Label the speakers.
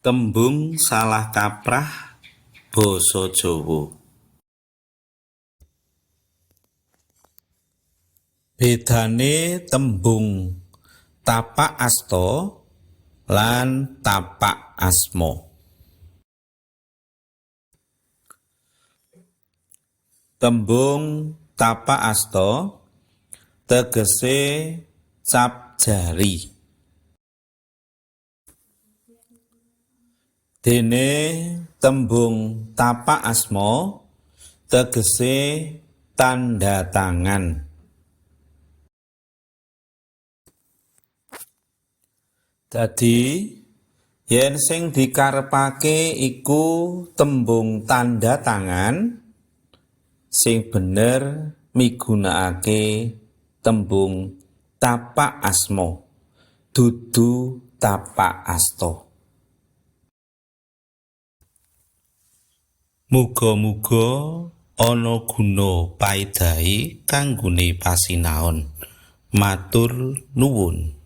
Speaker 1: Tembung salah kaprah basa Jawa. Bedane tembung tapak asta lan tapak asma. Tembung tapak asta tegese cap jari. Dene tembung tapak asma tegese tanda tangan. Dadi yen sing dikarepake iku tembung tanda tangan, sing bener migunakake tembung tapak asma, dudu tapak asta. Muga-muga ana guna paedahe kanggone pasinaon. Matur nuwun.